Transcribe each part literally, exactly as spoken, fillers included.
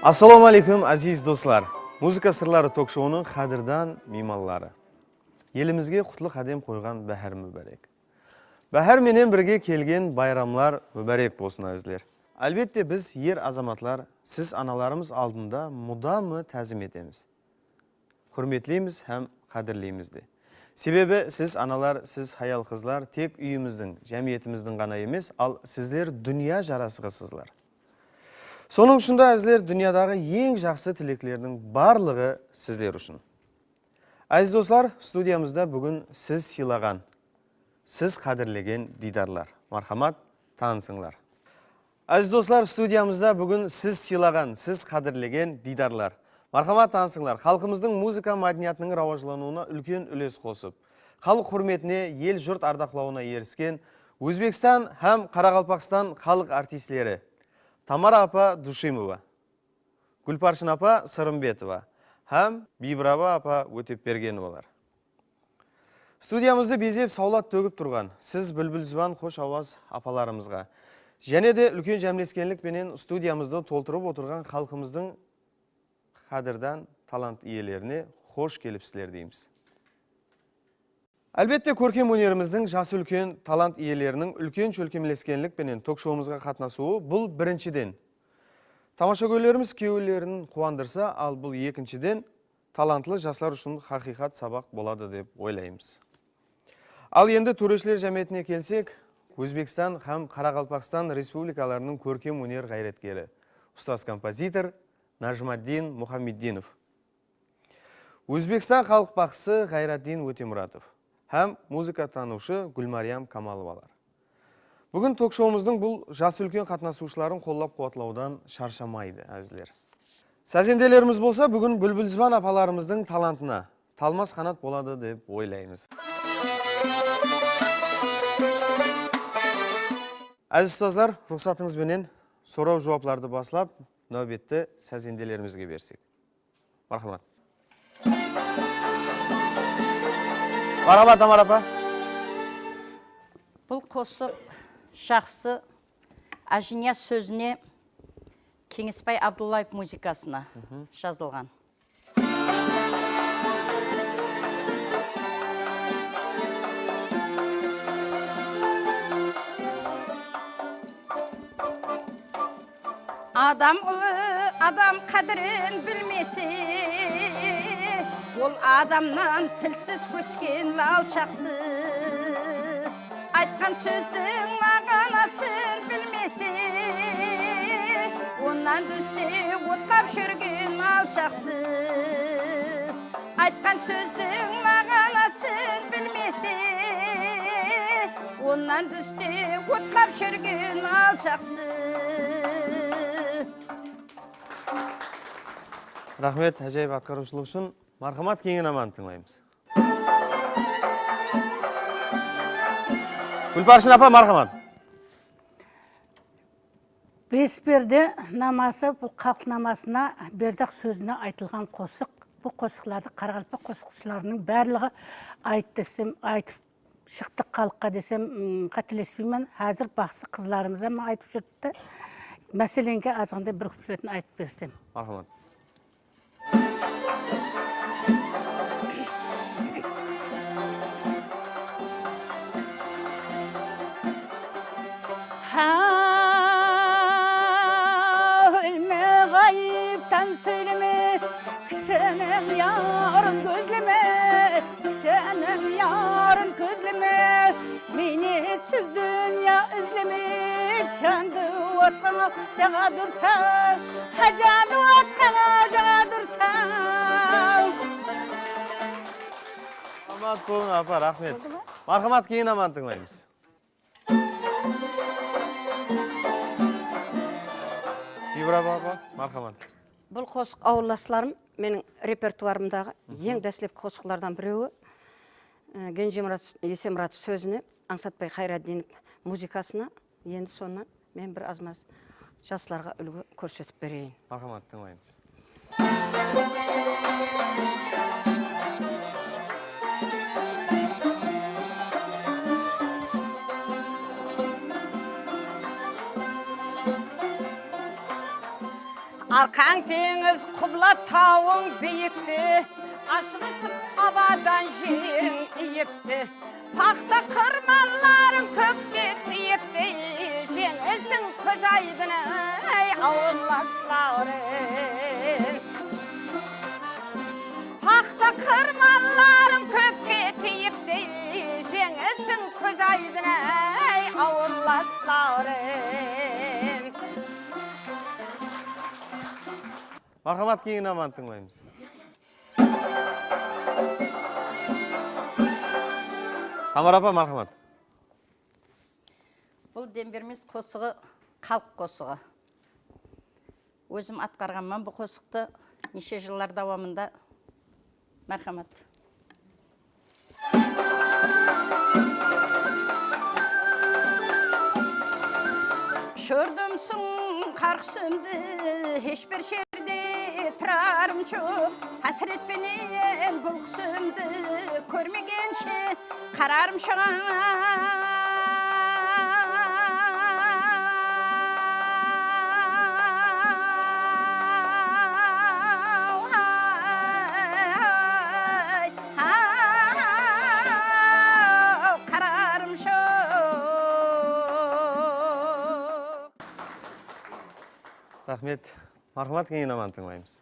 Assalawma áleykum, áziz doslar! Muzıka sırları tok-shouınıń qádirdan miymanları. Elimizge qutlı qádem qoyǵan báhár múbárek. Báhár menen birge kelgen bayramlar múbárek bolsın, ázizler! Álbette, biz, er-azamatlar, siz analarımız aldında mudamı tázim etemiz. Húrmetleymiz hám qádirleymiz de. Sebebi siz, analar, siz, hayal-qızlar, tek úyimizdiń, jámiyetimizdiń ǵana emes, al sizler dúnya jarasıǵısızlar. Sonıń ushın da, ázizler, dúnyadaǵı eń jaqsı tileklerdiń barlıǵı sizler ushın. Áziz doslar, studiyamızda búgin siz sıylaǵan, siz qádirlegen diydarlar. Marhamat, tanısıńlar. Áziz doslar, studiyamızda búgin siz sıylaǵan, siz qádirlegen diydarlar. Marhamat, tanısıńlar. Xalqımızdıń muzıka mádeniyatınıń rawajlanıwına úlken úles qosıp, xalıq húrmetine, el-jurt ardaqlawına erisken Ózbekstan hám Qaraqalpaqstan xalıq artistleri Tamara apa Dushimova, Gúlparshın apa Sırımbetova hám Biybiraba apa Ótepbergenovalar. Studiyamızdı bezep, sawlat tógip turǵan siz, búlbil zuban xosh awaz apalarımızǵa, jáne de úlken jámleskenlik penen studiyamızdı toltırıp otırǵan xalqımızdıń qádirdan talant iyelerine xosh kelipsizler deymiz. Álbette, kórkem ónerimizdiń jası úlken talant iyeleriniń úlken shólkemleskenlik penen tok-shouımızǵa qatnasıwı, bul birinshiden, tamashagóylerimiz kewillerin quwandırsa, al bul ekinshiden, talantlı jaslar ushın haqıyqat sabaq boladı dep oylaymız. Al endi tóreshiler jámiyetine kelsek, Ózbekstan hám Qaraqalpaqstan Respublikalarınıń kórkem óner ǵayratkeri, ustaz kompozitor Najmaddin Muhammeddinov, Ózbekstan xalıq baqsısı Ǵayraddin Ótemuratov hám muzıkatanıwshı Gúlmariyam Kamalovalar búgin tok-shouımızdıń bul jası úlken qatnasıwshıların qollap-quwatlawdan sharshamaydı, ázizler. Sázendelerimiz bolsa búgin búlbil zuban apalarımızdıń talantına talmas qanat boladı dep oylaymız. Áziz ustazlar, ruxsatıńız benen soraw-juwaplardı baslap, náwbetti sázendelerimizge bersek. Marhamat. Marhamat, Tamara apa. Bul qosıq jaqsı Ájiniyaz sózine, Keńesbay Abdullaev muzıkasına jazılǵan. Adam ulı adam qádirin bilmese, ol adamnan tilsiz kósken alshaqsı. Aytqan sózdiń maǵanasın bilmese, onnan dúzde otlap júrgen alshaqsı. Aytqan sózdiń maǵanasın bilmese, onnan dúzde otlap júrgen alshaqsı. Raxmet, ájayıp atqarıwshılıq ushın. Marhamat, keyingi namanı tıńlaymız. Gúlparshın apa, marhamat. Besperde naması, bul xalıq namasına, berdaq sózine aytılǵan qosıq. Bul qosıqlardı qaraqalpaq qosıqshılarınıń barlıǵı ayttı desem, aytıp shıqtıq xalıqqa desem, ım, qátelespeymen. Házir baqsı qızlarımız hám aytıp júripti. Máselenge, azǵantay bir kupletin aytıp bersem. Marhamat. Ha, ólme ǵayıptan sóyleme, kisiniń yarın kózleme, kisiniń yarın kózleme. Miynetsiz dúnya izleme, jandı otqa jaǵa dursań, ha, jandı otqa jaǵa dursań. Salamat bolıń, apa, raxmet. Boldı ma? Marhamat, keyin aman tıńlaymız. Biybir apa, apa, marhamat. Bul qosıq, awıllaslarım, meniń repertuarımdaǵı eń dáslepki qosıqlardan birewi. E, Genjemurat Esemuratov sózine, Ańsatbay Xayraddinov muzıkasına, endi sonnan men bir azmaz jaslarǵa úlgi kórsetip bereyin. Marhamat, tıńlaymız. Arqań teńiz, qubla tawıń biyikte, ashılısıp abadan jeriń iyipti. Paxta qırmanlarıń kókke tiyipti, jeńisiń kóz aydın, ey, awıllas Lavrent. Paxta qırmanlarıń kókke tiyipti, jeńisiń kóz aydın, ey, awıllas Lavrent. Marhamat, keyingi namanı tıńlaymız. Tamara apa, marhamat. Bul Dem bermes qosıǵı, xalıq qosıǵı. Ózim atqarǵanman bul qosıqtı neshe jıllar dawamında. Marhamat. Shórdimsiń, qarqısımdı, hesh bir jerde turarım joq. Hásiret penen bul qusımdı kórmegenshe qararım joq. Qararım joq. Raxmet. Marhamat, keyingi namanı tıńlaymız.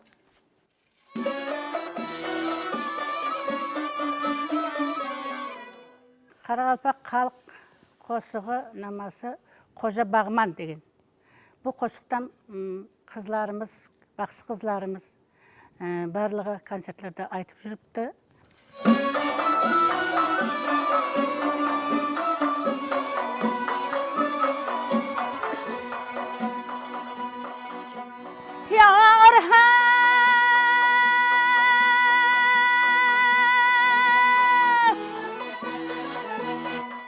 Qaraqalpaq xalıq qosıǵı naması Xoja Baǵman degen. Bul qosıqtan, ım, qızlarımız, baqsı qızlarımız, ı, barlıǵı koncertlerde aytıp júripti. Ya Orhan!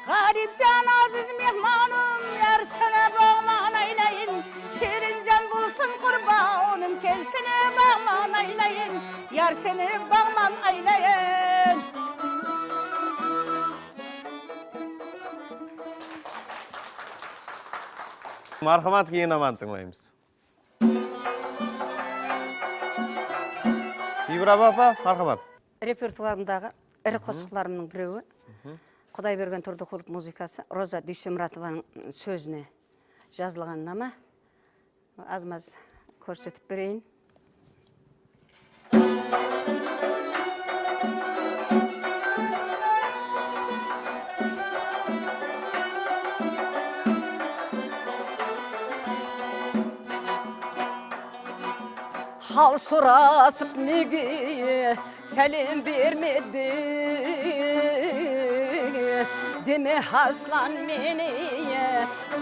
Ǵárip jan, aziz mehmanım, yar seni baǵman aylayın. Shirin jan bolsın qurbanım, kel seni baǵman aylayın. Yar seni baǵman aylayın. Marhamat, keyingi namanı tıńlaymız. Biybir apa, apa, marhamat. Repertuarımdaǵı iri qosıqlarımnıń birewi. Quday bergen Turdıqulovtıń muzıkası, Roza Dúysemmuratovanıń sózine jazılǵan nama. Az-maz kórsetip bereyin. Hal sorasıp nege sálem bermedi? Deme, aslan meni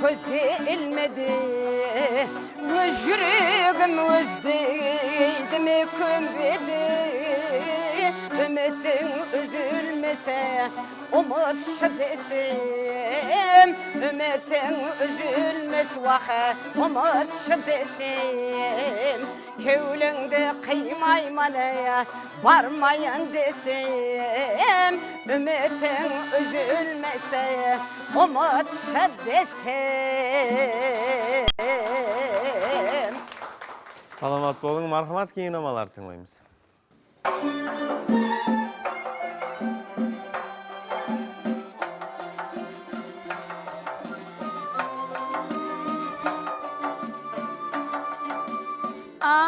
kózge ilmedi. Óz júregim óz deydime kónbedi. Úmitiń úzilmese, umıtshı desem, úmitiń úzilmes, waqı, umıtshı desem, kewlińdi qıymayman, ey, barmayın desem, úmitiń úzilmese, umıtshı desem. Salamat bolıń, marhamat, keyingi namalardı tıńlaymız. Aw,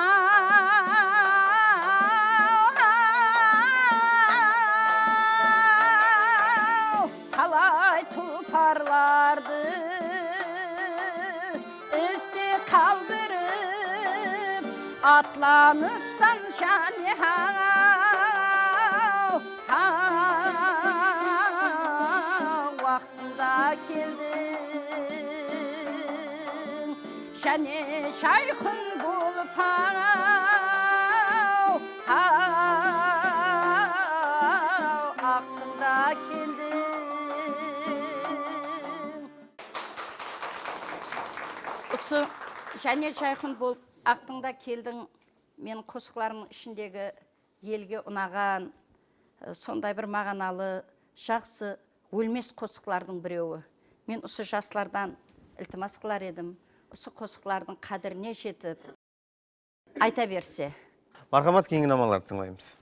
aw, qalay tuparlardı iste qaldırıp, atlanıstan jáne haw, haw, waqtında keldiń. Jáne jayqın bolıp haw, haw, aqtıń da keldiń. Usı jáne jayqın bolıp aqtıń da keldiń meniń qosıqlarımnıń ishindegi elge unaǵan, e, sonday bir maǵanalı, jaqsı, ólmes qosıqlardıń birewi. Men usı jaslardan iltimas qılar edim, usı qosıqlardıń qádirine jetip, Ayta berse. Marhamat, keyingi namalardı tıńlaymız.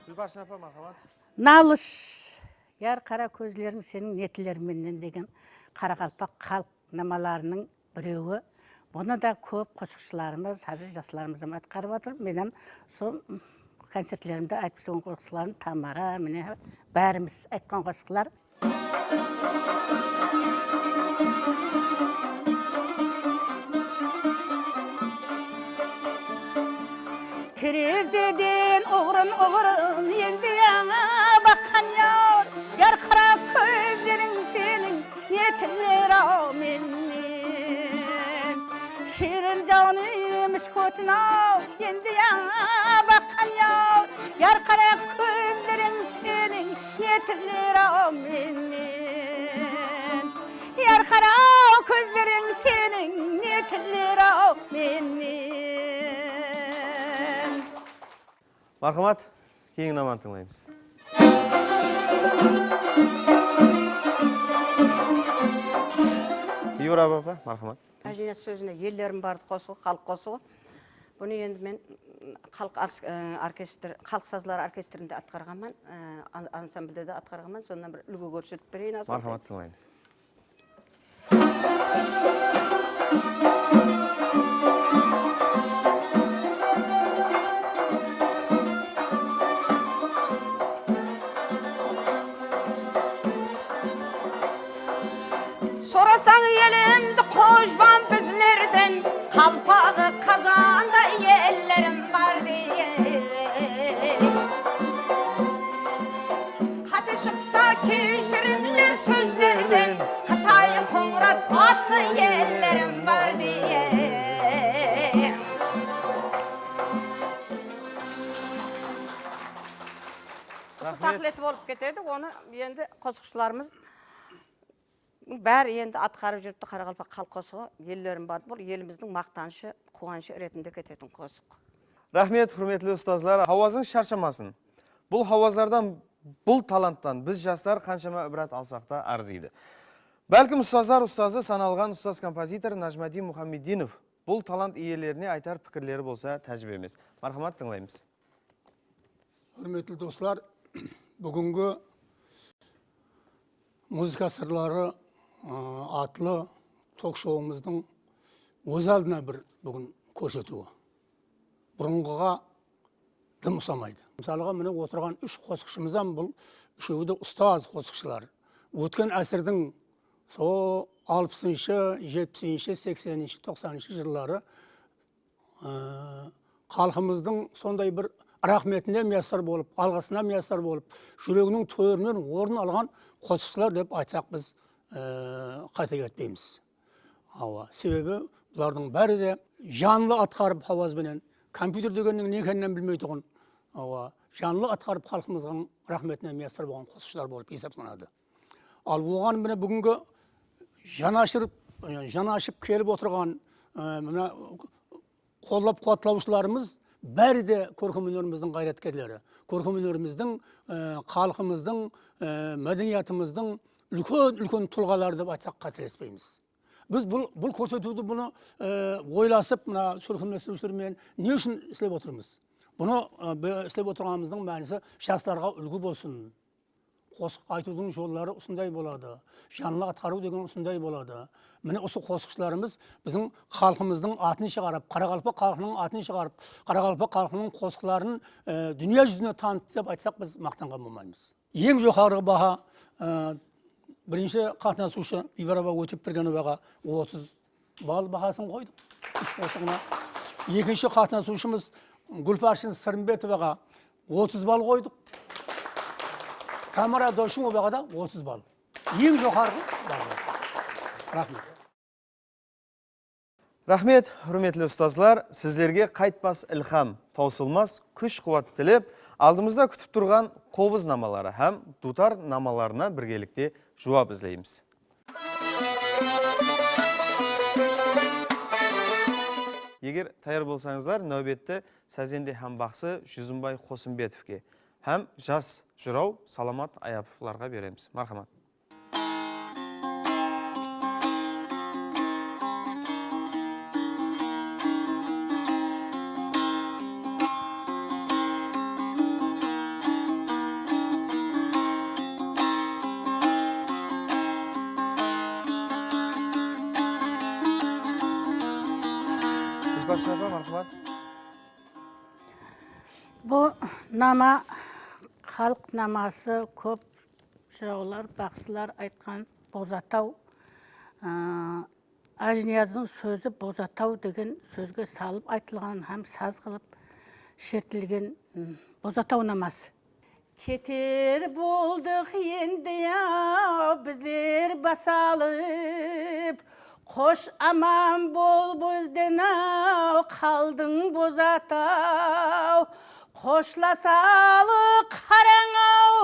Gúlbarsın apa, marhamat. Nalıs, yar qara kózleriń seniń ne tiler mennen degen qaraqalpaq xalıq namalarınıń birewi. Bunı da kóp qosıqshılarımız, házir jaslarımız hám atqarıp atır. Men hám sol koncertlerimde aytıp júrgen qosıqların Tamara, mine, bárimiz aytqan qosıqlar. Terezeden uǵırın-uǵırın endi yańa baqqan yar, yar qara kózleriń seniń ne tiler-aw mennen. Shirin janım Ishkotin-aw, endi yańa baqqan yar, yar qara kózleriń seniń ne tiler-aw mennen. Yar qara kózleriń seniń ne tiler-aw mennen. Marhamat, keyingi namanı tıńlaymız. Yura apa, marhamat. Nájiniyaz sózine Ellerim bardı qosıǵı, xalıq qosıǵı. Bunı endi men, m, xalıq ars-, e, orkestr, xalıq sazları orkestrinde atqarǵanman, e, an-, ansamblde de atqarǵanman. Sonnan bir úlgi kórsetip bereyin azǵantay. Marhamat, tıńlaymız. Sorasań elimdi qojbam bizlerden, qalpaǵı qazanday ellerim bar diye. Qáte shıqsa keshirimler sózlerden, Qıtay Qońırat atlı ellerim bar diye. Usı taqlet bolıp ketedi, onı endi qosıqshılarımız bári endi atqarıp júripti, qaraqalpaq xalıq qosıǵı, Ellerim bar. Bul elimizdiń maqtanıshı, quwanıshı retinde ketetuǵın qosıq. Raxmet, húrmetli ustazlar, hawazıńız sharshamasın. Bul hawazlardan, bul talanttan biz jaslar qanshama ibrat alsaq ta arzıydı. Bálkim ustazlar ustazı sanalǵan ustaz kompozitor Najmaddin Muhammeddinov bul talant iyelerine aytar pikirleri bolsa tájip emes. Marhamat, tıńlaymız. Húrmetli doslar, búgingi Muzıka sırları, ı, atlı tok-shouımızdıń óz aldına bir búgin kórsetiwi. Burınǵıǵa dım usamaydı. Mısalǵa, mine otırǵan úsh qosıqshımız hám bul úshewi de ustaz qosıqshılar. Ótken ásirdiń so alpısınshı, jetpisinshi, sekseninshi, toqsanınshı jılları, ı, xalqımızdıń sonday bir raxmetine miyasar bolıp, alǵısına miyasar bolıp, júreginiń tórinen orın alǵan qosıqshılar dep aytsaq biz, ı, qáte aytpaymiz. Awa, sebebi bulardıń bári de janlı atqarıp hawaz benen, kompyuter degenniń ne ekenin bilmeytuǵın, awa, janlı atqarıp xalqımızdıń raxmetine miyasar bolǵan qosıqshılar bolıp esaplanadı. Al oǵan mine búgingi janashırıp, e, janashıp kelip otırǵan, e, mına qollap-quwatlawshılarımız bári de kórkem ónerimizdiń ǵayratkerleri, kórkem ónerimizdiń, e, xalqımızdıń, e, mádeniyatımızdıń úlken-úlken tulǵaları dep aytsaq qátelespeymiz. Biz bul, bul kórsetiwdi bunı, e, oylasıp, mına shólkemlestiriwshiler menen ne ushın islep otırmız? Bunı, e, bi-, islep otırǵanımızdıń mánisi jaslarǵa úlgi bolsın. Qosıq aytıwdıń jolları usınday boladı. Janlı atqarıw degen usınday boladı. Mine usı qosıqshılarımız biziń xalqımızdıń atın shıǵarıp, qaraqalpaq xalqınıń atın shıǵarıp, qaraqalpaq xalqınıń qosıqların, e, dúnya júzine tanıttı dep aytsaq biz maqtanǵan bolmaymız. Eń joqarǵı baha, e, birinshi qatnasıwshı Biybar apa Ótepbergenovaǵa otız ball bahasın qoydıq. Úsh qosıǵına. Ekinshi qatnasıwshımız Gúlbarsın Sırımbetovaǵa otız ball qoydıq. Tamara Doshımovaǵa da otız ball. Eń joqarǵı ball. Raxmet. Raxmet, húrmetli ustazlar, sizlerge qaytpas ilham, tawsılmas kúsh-quwat tilep, aldımızda kútip turǵan qobız namaları hám duwtar namalarına birgelikte juwap izleymiz. Eger tayar bolsańızlar, náwbetti sazende hám baqsı Júzimbay Qosımbetovke hám jas jıraw Salamat Ayapovlarǵa beremiz. Marhamat. Bashlap, marhamat. Bul nama, xalıq naması, kóp jırawlar, baqsılar aytqan Bozataw, ıı, Ájiniyazdıń sózi Bozataw degen sózge salıp aytılǵan hám saz qılıp shertilgen, ım, Bozataw naması. Keter boldıq endi-aw bizler bas alıp, xosh aman bol bizden-aw, qaldıń Bozataw. Xoshlasalı qarań-aw,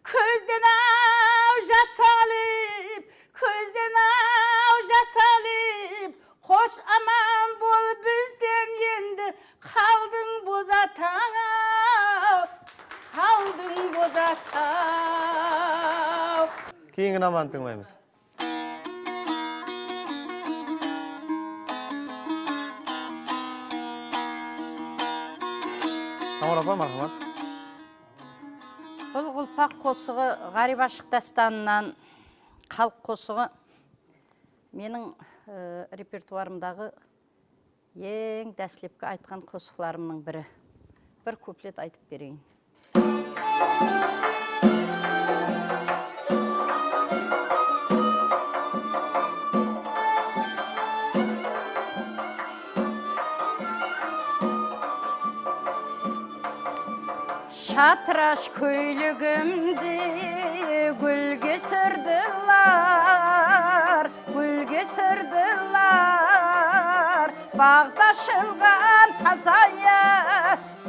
kózden-aw jas alıp, kózden-aw jas alıp, xosh aman bol bizden endi, qaldıń Bozataw, qaldıń Bozataw. Keyingi namanı tıńlaymız. Tamara apa, marhamat. Bul Gulpaq qosıǵı, Ǵárip ashıq dástanınan, xalıq qosıǵı. Meniń, e, repertuarımdaǵı eń dáslepki aytqan qosıqlarımnıń biri. Bir kuplet aytıp bereyin. Shatırash kóylegimdi gúlge sırdılar, gúlge sırdılar. Baǵda ashılǵan tazaya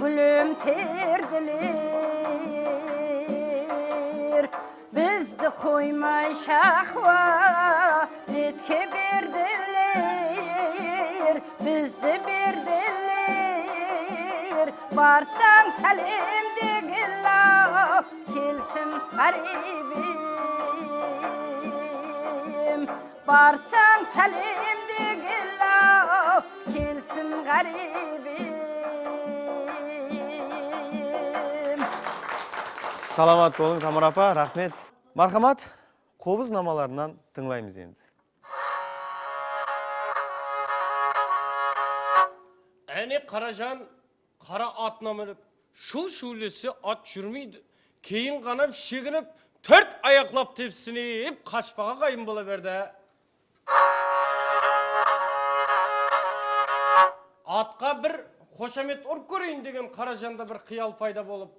gúlim terdiler. Bizdi qoymay shaqwaletke berdiler, bizdi berdiler. Barsań sálem degil-aw, kelsin ǵáribim. Barsań sálem degil-aw, kelsin ǵáribim. Salamat bolıń, Tamara apa, raxmet. Marhamat, qobız namalarınan tıńlaymız endi. Áne, Qarajan qara atına minip, shuw-shuwlese, at júrmeydi. Keyin ǵana sheginip, tórt ayaqlap tepsinip, qashpaǵa qayım bola berdi. Atqa bir xoshamet urıp kóreyin degen Qarajanda bir qıyal payda bolıp,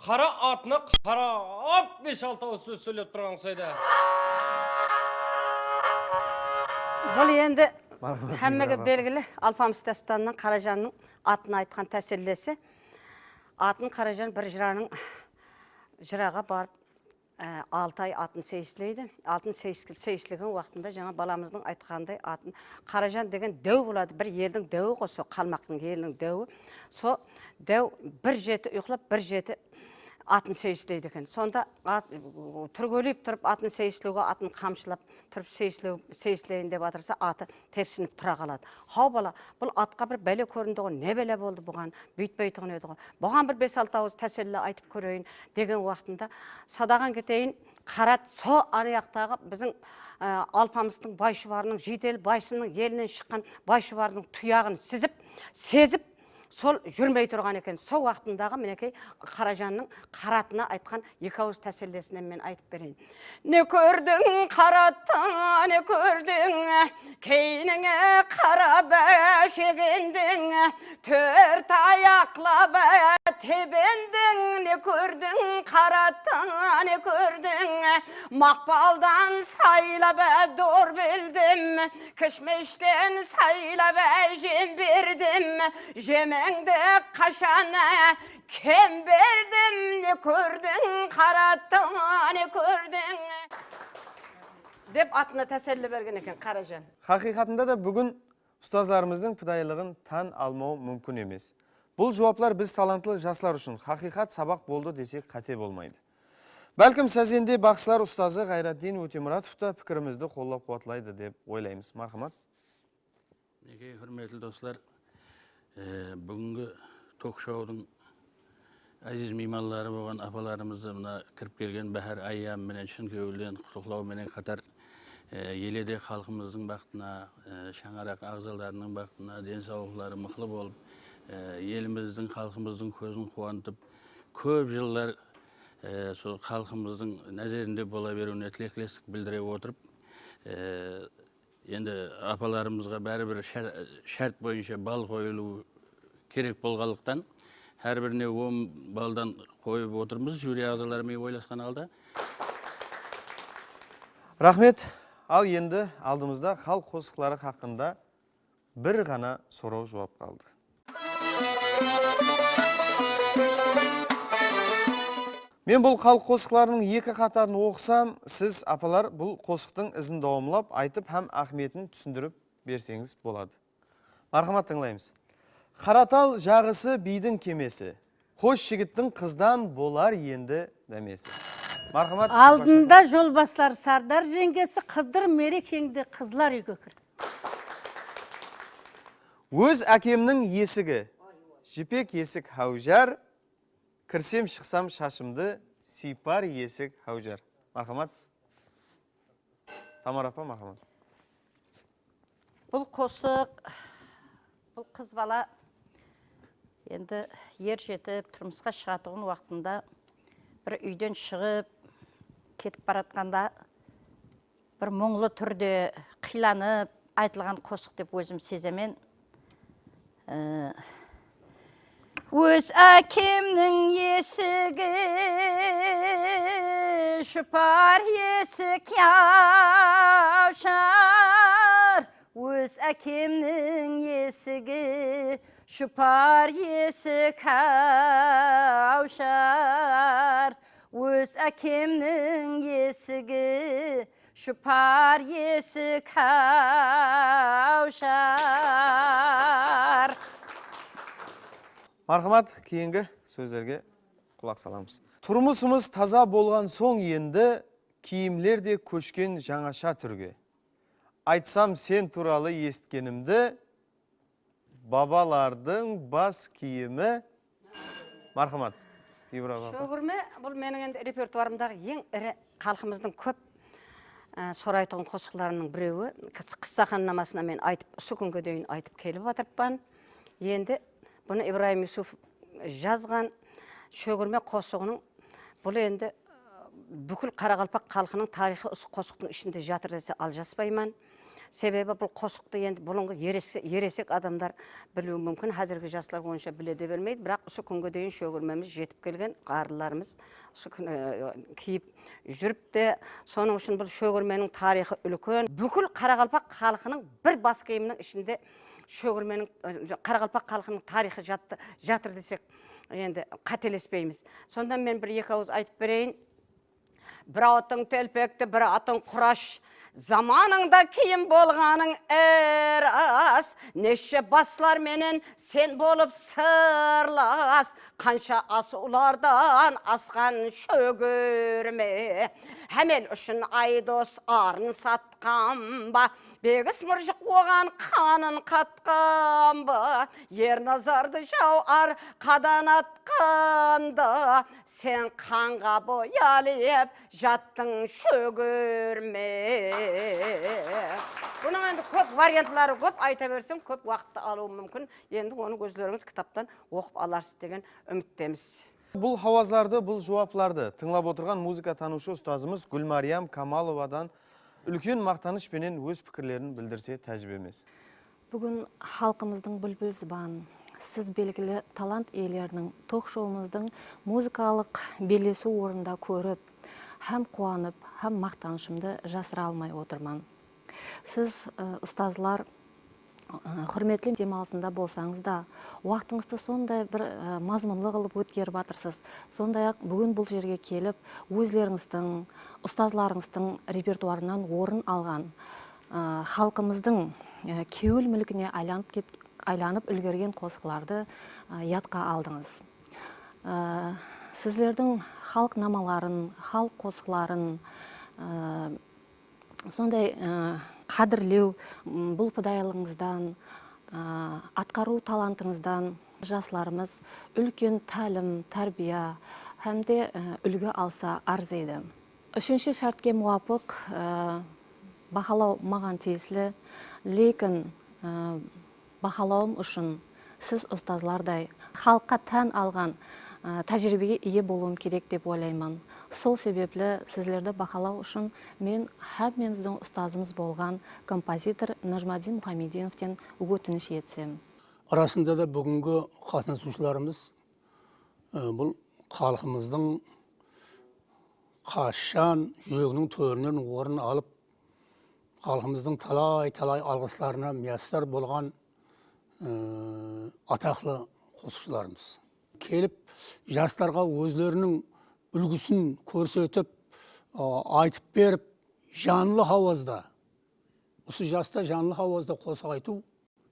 qara atına qarap bes-altı awız sóz sóylep turǵan qusaydı. Bul endi hámmege belgili Alpamıs dástanınan Qarajannıń atına aytqan tásellesi. Atın Qarajan bir jıranıń jıraǵa barıp, e, altı ay atın seyisleydi. Atın seyis-, seyislegen waqtında jańa balamızdıń aytqanınday atın Qarajan degen dáw boladı. Bir eldiń dáwi ǵo, so qalmaqtıń eliniń dáwi. So dáw bir jeti uyqılap, bir jeti atın seyisleydi eken. Sonda at, túrgeleyip turıp atın seyislewge, atın qamshılap turıp seyislew, seyisleyin dep atırsa, atı tepsinip tura qaladı. Haw, bala, bul atqa bir bále kórindi ǵo, ne bále boldı buǵan, búytpeytuǵın edi ǵo. Buǵan bir bes-altı awız tásella aytıp kóreyin degen waqtında, sadaǵan keteyin, qarat, so anayaqtaǵı biziń, e, Alpamıstıń Bayshubarınıń, Jiyteli baysınıń elinen shıqqan Bayshubardıń tuyaǵın sizip, sezip, sol júrmey turǵan eken. Sol waqtındaǵı, minekey, Qarajannıń qaratına aytqan eki awız tásellesinen men aytıp bereyin. Ne kórdiń, qaratta, ne kórdiń? Keynińe qarap shegendiń, tórt ayaqlap tebendiń. Ne kórdiń, qaratta, ne kórdiń? Maqpaldan saylap dor bildim, kishmishten saylap jem berdim. Jemeńdi qashan kem berdim, ne kórdiń, qaratta, ne kórdiń? Dep atına táselli bergen eken Qarajan. Haqıyqatında da búgin ustazlarımızdıń pidayılıǵın tán almaw múmkin emes. Bul juwaplar biz talantlı jaslar ushın haqıyqat sabaq boldı desek qáte bolmaydı. Bálkim, sazende baqsılar ustazı Ǵayratdin Ótemuratov ta pikirimizdi qollap-quwatlaydı dep oylaymız. Marhamat. Minekey, húrmetli doslar, e, búgingi tok-shoudıń áziz miymanları bolǵan apalarımızdı, mına kirip kelgen Báhár Ayyam menen shın kewilden qutlıqlaw menen qatar, E, ele de xalqımızdıń baxtına, e, shańaraq aǵzalarınıń baxtına, densawlıqları mıqlı bolıp, e, elimizdiń, xalqımızdıń kózin quwantıp, kóp jıllar, e, sol xalqımızdıń názerinde bola beriwine tilekleslik bildire otırıp, e, endi apalarımızǵa báribir shár-, shárt boyınsha ball qoyılıwı kerek bolǵanlıqtan, hár birine on balldan qoyıp otırmız, juri aǵzaları menen oylasqan halda. Raxmet. Al endi aldımızda xalıq qosıqları haqqında bir ǵana soraw juwap qaldı. Men bul xalıq qosıqlarınıń eki qatarın oqısam, siz, apalar, bul qosıqtıń izin dawamlap aytıp hám áhmiyetin túsindirip berseńiz boladı. Marhamat, tıńlaymız. Qaratal jaǵısı biydiń kemesi, xos jigittiń qızdan bolar endi dámesi. Marhamat, Aldında jolbaslar sardar jeńgesi, qızdır merekeńde qızlar úyge kir. Óz ákemniń esigi, jipek esik háwjar, kirsem shıqsam shashımdı sıypar esik háwjar. Marhamat. Tamara apa, marhamat. Bul qosıq, bul qız bala endi er jetip, turmısqa shıǵatuǵın waqtında bir úyden shıǵıp ketip baratqanda bir muńlı túrde qıylanıp aytılǵan qosıq dep ózim sezemen. Ee, Óz ákemniń esigi jupar esik háwjar, óz ákemniń esigi jupar esik háwjar, óz ákemniń esigi jupar esik háwjar. Marhamat, keyingi sózlerge qulaq salamız. Turmısımız taza bolǵan soń endi, kiyimler de kóshken jańasha túrge. Aytsam sen tuwralı esitkenimdi, babalardıń bas kiyimi. Marhamat. Biybuwra apa. Shógirme, bul meniń endi repertuarımdaǵı eń iri, xalqımızdıń kóp, e, soraytuǵın qosıqlarınıń birewi. Qıs-, Qıssaxan namasına men aytıp, usı kúnge deyin aytıp kelip atırıppan. Endi bunı Ibrayım Yusupov jazǵan. Shógirme qosıǵınıń, bul endi búkil qaraqalpaq xalqınıń tariyxı usı qosıqtıń ishinde jatır dese aljaspayman. Sebebi bul qosıqtı endi burınǵı erese-, eresek adamlar biliwi múmkin, házirgi jaslar onsha bile de bermeydi, biraq usı kúnge deyin shógirmemiz jetip kelgen, ǵarrılarımız usı kún, e, kiyip júripti. Sonıń ushın bul shógirmeniń tariyxı úlken. Búkil qaraqalpaq xalqınıń bir bas kiyiminiń ishinde shógirmeniń, e, qaraqalpaq xalqınıń tariyxı jattı, jatır desek, endi qátelespeymiz. Sonda men bir-eki awız aytıp bereyin. Bir atıń telpekti, bir atıń qurash. Zamanıńda kiyim bolǵanıń ras. Neshe baslar menen sen bolıp sırlas. Qansha asıwlardan asqan shógirme. Hámel ushın Aydos arın satqan ba? Begis Mırjıq oǵan qanın qatqan ba? Ernazardı jaw arqadan atqanda, sen qanǵa boyalıp jattıń, shógirme. Bunıń endi kóp variantları kóp, ayta bersem, kóp waqıttı alıwı múmkin. Endi onı ózlerińiz kitaptan oqıp alarsız degen úmittemiz. Bul hawazlardı, bul juwaplardı tıńlap otırǵan muzıka tanıwshı ustazımız Gúlmariyam Kamalovadan úlken maqtanısh penen óz pikirlerin bildirse tájip emes. Búgin xalqımızdıń búlbil zıbanın siz belgili talant iyeleriniń tok-shouımızdıń muzıkalıq bellesiw ornında kórip, hám quwanıp, hám maqtanıshımdı jasıra almay otırman. Siz, ı, ustazlar, ı, húrmetli dem alısında bolsańız da, waqtıńızdı sonday bir, ı, mazmunlı qılıp ótkerip atırsız. Sonday-aq, búgin bul jerge kelip, ózlerińizdiń, ustazlarıńızdıń repertuarınan orın alǵan, ı, xalqımızdıń, ı, kewil múlkine aylanıp ket-, aylanıp úlgergen qosıqlardı, ı, yadqa aldıńız. Aa, sizlerdiń xalıq namaların, xalıq qosıqların, aa, sonday, aa, qádirlew, m, bul pidayılıǵıńızdan, aa, atqarıw talantıńızdan jaslarımız úlken tálim, tárbiya hám de, aa, úlgi alsa arzıydı. Úshinshi shártke muwapıq, aa, Bahalaw maǵan tiyisli, lekin, ı, bahalawım ushın siz ustazlarday xalıqqa tán alǵan, ı, tájiriybege iye bolıwım kerek dep oylayman. Sol sebepli sizlerdi bahalaw ushın men hámmemizdiń ustazımız bolǵan kompozitor Najmaddin Muhammedinovten ótinish etsem. Arasında da búgingi qatnasıwshılarımız, ı, bul xalqımızdıń qashshan júreginiń tórinen orın alıp, xalqımızdıń talay-talay alǵıslarına miyasar bolǵan, ıı, ataqlı qosıqshılarımız. Kelip, jaslarǵa ózleriniń úlgisin kórsetip, ı, aytıp berip, janlı hawazda, usı jasta janlı hawazda qosıq aytıw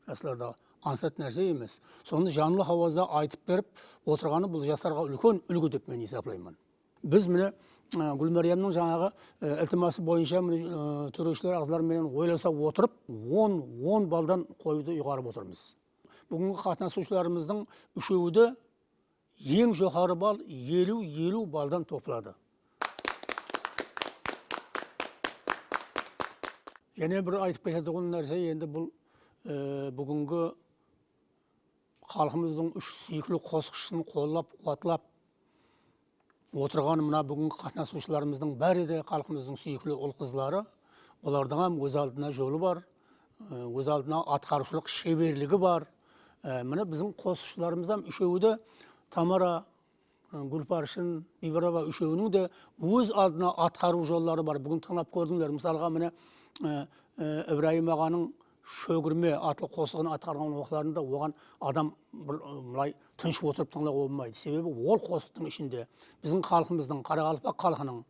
jaslarda ańsat nárse emes. Sonı janlı hawazda aytıp berip otırǵanı bul jaslarǵa úlken úlgi dep men esaplayman. Biz mine, e, Gúlmáriyamnıń jańaǵı, e, iltiması boyınsha mine, e, tórewshiler aǵzalar menen oylasa otırıp, on, on baldan qoyıwdı uyǵarıp otırmız. Búgingi qatnasıwshılarımızdıń úshewi de eń joqarı ball eliw, eliw balldan topladı. Jáne bir aytıp ketetuǵın nárse, endi bul, e, búgingi xalqımızdıń úsh súyikli qosıqshısın qollap-quwatlap otırǵan mına búgingi qatnasıwshılarımızdıń bári de xalqımızdıń súyikli ul-qızları. Olardıń hám óz aldına jolı bar, e, óz aldına atqarıwshılıq sheberligi bar. E, mine biziń qosıqshılarımız hám úshewi de Tamara, ı, Gúlparshın, Biybiraba úshewiniń de óz aldına atqarıw jolları bar. Búgin tıńlap kórdińler. Mısalǵa, mine, ı, ı, Ibrayım aǵanıń Shógirme atlı qosıǵın atqarǵan waqıtlarında oǵan adam bir, ı, bılay tınısh otırıp tıńlawǵa bolmaydı. Sebebi ol qosıqtıń ishinde biziń xalqımızdıń, qaraqalpaq xalqınıń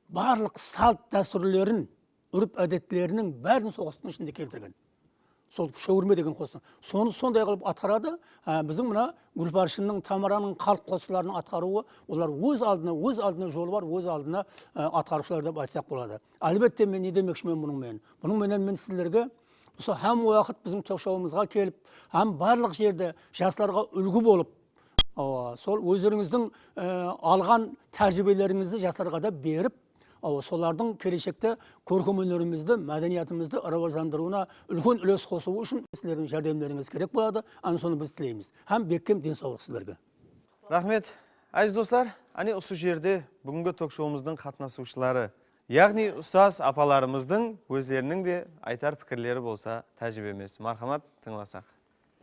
barlıq salt dástúrlerin, úrp-ádetleriniń bárin sol qosıqtıń ishinde keltirgen. Sol Shógirme degen qosıq. Sonı sonday qılıp atqaradı. Há, biziń mına Gúlparshınıń, Tamaranıń xalıq qosıqlarınıń atqarıwı, olar óz aldına, óz aldına jolı bar, óz aldına, e, atqarıwshılar dep aytsaq boladı. Álbette, men ne demekshimen bunıń menen? Bunıń menen men sizlerge usı hám waqıt biziń tok-shouımızǵa kelip, hám barlıq jerde jaslarǵa úlgi bolıp, awa, sol ózlerińizdiń, e, alǵan tájiriybelerińizdi jaslarǵa da berip, awa, solardıń keleshekte kórkem ónerimizdi, mádeniyatımızdı rawajlandırıwına úlken úles qosıwı ushın sizlerdiń járdemlerińiz kerek boladı. Ana sonı biz tileymiz. Hám bekkem densawlıq sizlerge. Raxmet. Áziz doslar, áne usı jerde búgingi tok-shouımızdıń qatnasıwshıları, yaǵnıy ustaz apalarımızdıń ózleriniń de aytar pikirleri bolsa tájip emes. Marhamat, tıńlasaq.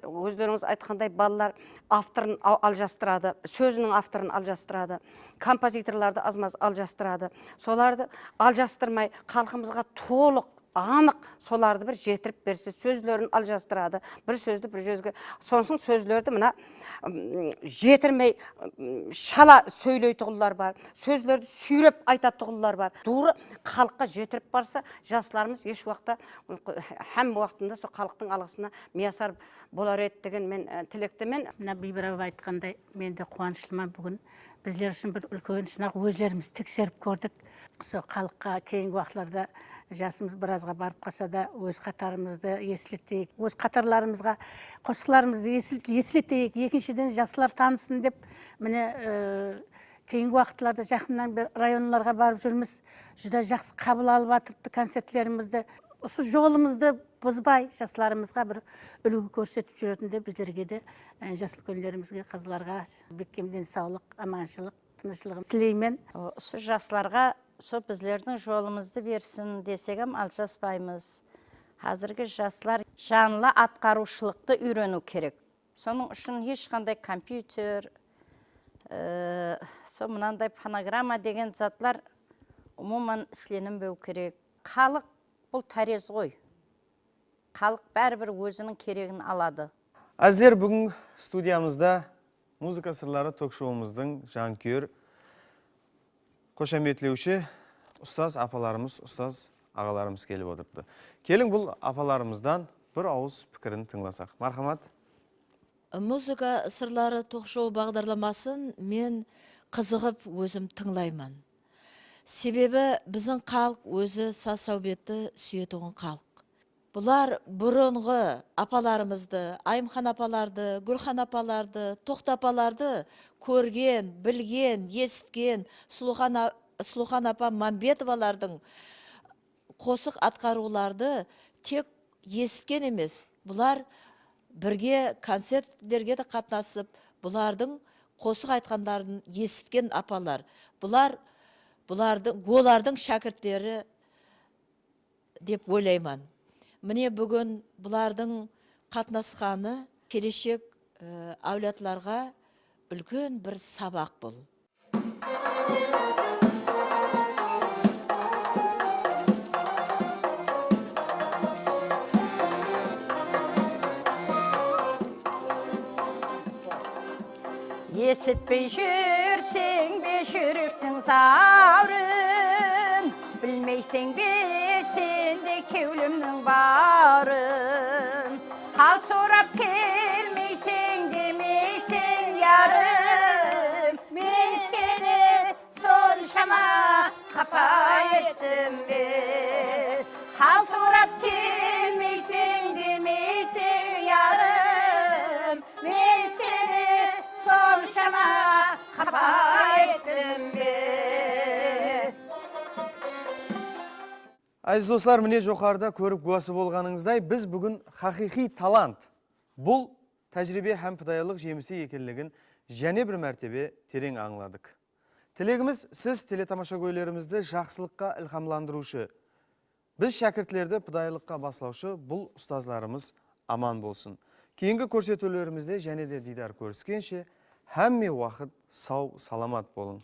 Ózlerińiz aytqanday, balalar avtorın al-, aljastıradı, sóziniń avtorın aljastıradı, kompozitorlardı azmaz aljastıradı. Solardı aljastırmay, xalqımızǵa tolıq, anıq solardı bir jetirip berse, sózlerin aljastıradı, bir sózdi bir sózge, sonsıń sózlerdi mına, ım, jetirmey, ım, shala sóyleytuǵınlar bar, sózlerdi súyrep aytatuǵınlar bar. Tuwrı xalıqqa jetirip barsa, jaslarımız hesh waqıtta, hámme waqtında sol xalıqtıń alǵısına miyasar bolar edi degen men, e, tilektemen. Mına Biybir apa aytqanday, men de quwanıshlıman búgin. Bizler ushın bir úlken sınaq, ózlerimiz tekserip kórdik. Sol xalıqqa keyingi waqıtlarda jasımız birazǵa barıp qalsa da, óz qatarımızdı esleteyik, óz qatarlarımızǵa qosıqlarımızdı esil-, esleteyik. Ekinshiden, jaslar tanısın dep, mine, e, keyingi waqıtlarda jaqınnan beri rayonlarǵa barıp júrmiz. Júdá jaqsı qabıl alıp atırıptı koncertlerimizdi. Usı jolımızdı buzbay, jaslarımızǵa bir úlgi kórsetip júretin de bizlerge de, e, jas úlkenlerimizge, qızlarǵa bekkem densawlıq, amanshılıq, tınıshlıq tileymen. Usı jaslarǵa sol bizlerdiń jolımızdı bersin desek hám aljaspaymız. Házirgi jaslar janlı atqarıwshılıqtı úyreniw kerek. Sonıń ushın hesh qanday kompyuter, e, sol mınanday fonogramma degen zatlar umuman islenimbew kerek. Xalıq bul tárez ǵoy. Xalıq báribir óziniń keregin aladı. Ázizler, búgin studiyamızda Muzıka sırları tok-shouımızdıń jankúyer xoshametlewshi ustaz apalarımız, ustaz aǵalarımız kelip otırıptı. Keliń, bul apalarımızdan bir awız pikirin tıńlasaq. Marhamat. Muzıka sırları tok-shou baǵdarlamasın men qızıǵıp ózim tıńlayman. Sebebi biziń xalıq ózi saz-sáwbetti súyetuǵın xalıq. Bular burınǵı apalarımızdı, Ayımxan apalardı, Gúlxan apalardı, Toqtı apalardı kórgen, bilgen, esitken, Sulıxan a-, Sulıxan apa Mámbetovalardıń qosıq atqarıwlardı tek esitken emes, bular birge koncertlerge de qatnasıp, bulardıń qosıq aytqanların esitken apalar. Bular, bulardıń, olardıń shákirtleri dep oylayman. Mine, búgin bulardıń qatnasqanı keleshek, e, áwladlarǵa úlken bir sabaq bul. Esitpey júrseń be júrektiń zawrın, bilmeyseń be sen de kewlimniń barın? Hal sorap kelmeyseń demeyseń yarım, men seni sonshama qapa ettim be? Hal sorap kelmeyseń demeyseń yarım, men seni sonshama qapa ettim be? Áziz doslar, mine, joqarıda kórip gúwası bolǵanıńızday, biz búgin haqıyqıy talant, bul tájiriybe hám pidayılıq jemisi ekenligin jáne bir mártebe tereń ańladıq. Tilegimiz, siz teletamashagóylerimizdi jaqsılıqqa ilhamlandırıwshı, biz shákirtlerdi pidayılıqqa baslawshı bul ustazlarımız aman bolsın. Keyingi kórsetiwlerimizde jáne de diydar kóriskenshe, hámme waqıt saw-salamat bolıń.